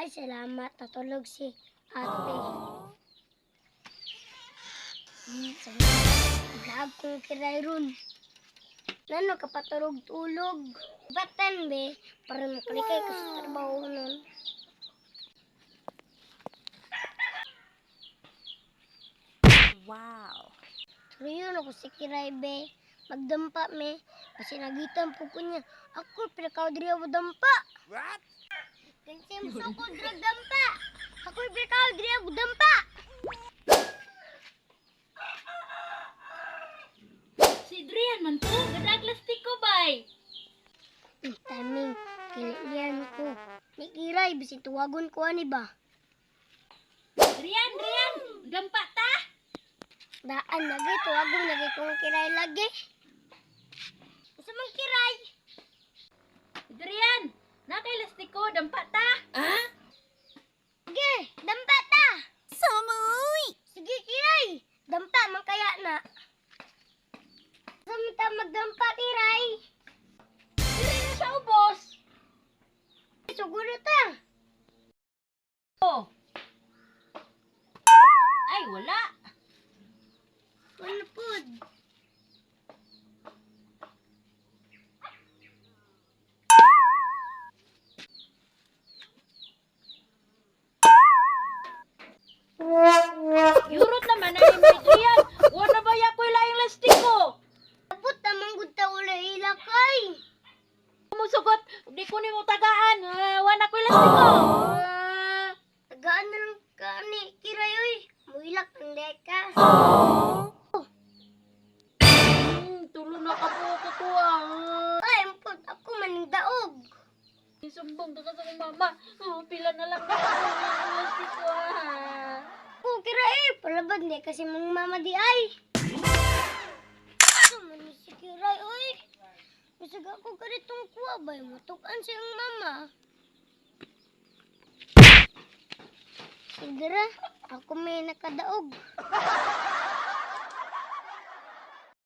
Ay, salamat. Natulog si ate. Sabi vlog kong Kiray ron. Nano kapatulog-tulog. Batan be, para makalikay ko sa trabaho nun. Wow. Tuloy ako si Kiray be. Magdampa me. Kasi nagitan po ko niya. Ako, pinakaw diri ako dampa. What? Kasi musukod drag dampa. Ako, pinakaw diri ako dampa. Si Adrian man to, gadaglastik ko bay. Timing, kililian ko. Ni Kiray, bisin tuwagon ko ani ba? Adrian, Adrian, dampa ta. Daan lagi, tuwagon lagi kong Kiray lagi. Gusto mong Kiray? Adrian, nakailastik ko, dampa ta. Ah? Sige, dampa ta! Samoy! Sige, Kiray! Dampa, man kaya na. Gusto ta magdampa, Kiray? Diri na sa ubos. Siguro ta. Oh. Ay, wala. Ano pod? Yurot naman ani mo, Adrian. Wala ba ya ko'y laing lastik ko? Abot naman gud ta ula ilakay. Musugot, di ko nimo tagaan. Ah, wala ko'y lastik ko. Ah. Tagaan na lang ka ni Kiray, oy. Muilak ang ka. Tulo na ka po ko to ah. Ay, ampot, ako maning daog. Sumbong ka sa akong mama. Oh, pila na lang ako ang lastik ko ah. Oh, Kiray, eh, palabad ni kasi mong mama di ay. Ito man ni si Kiray, oy. Bisag ako ganitong kuha ba, mutukan siyang mama. Sigara, ako may nakadaog.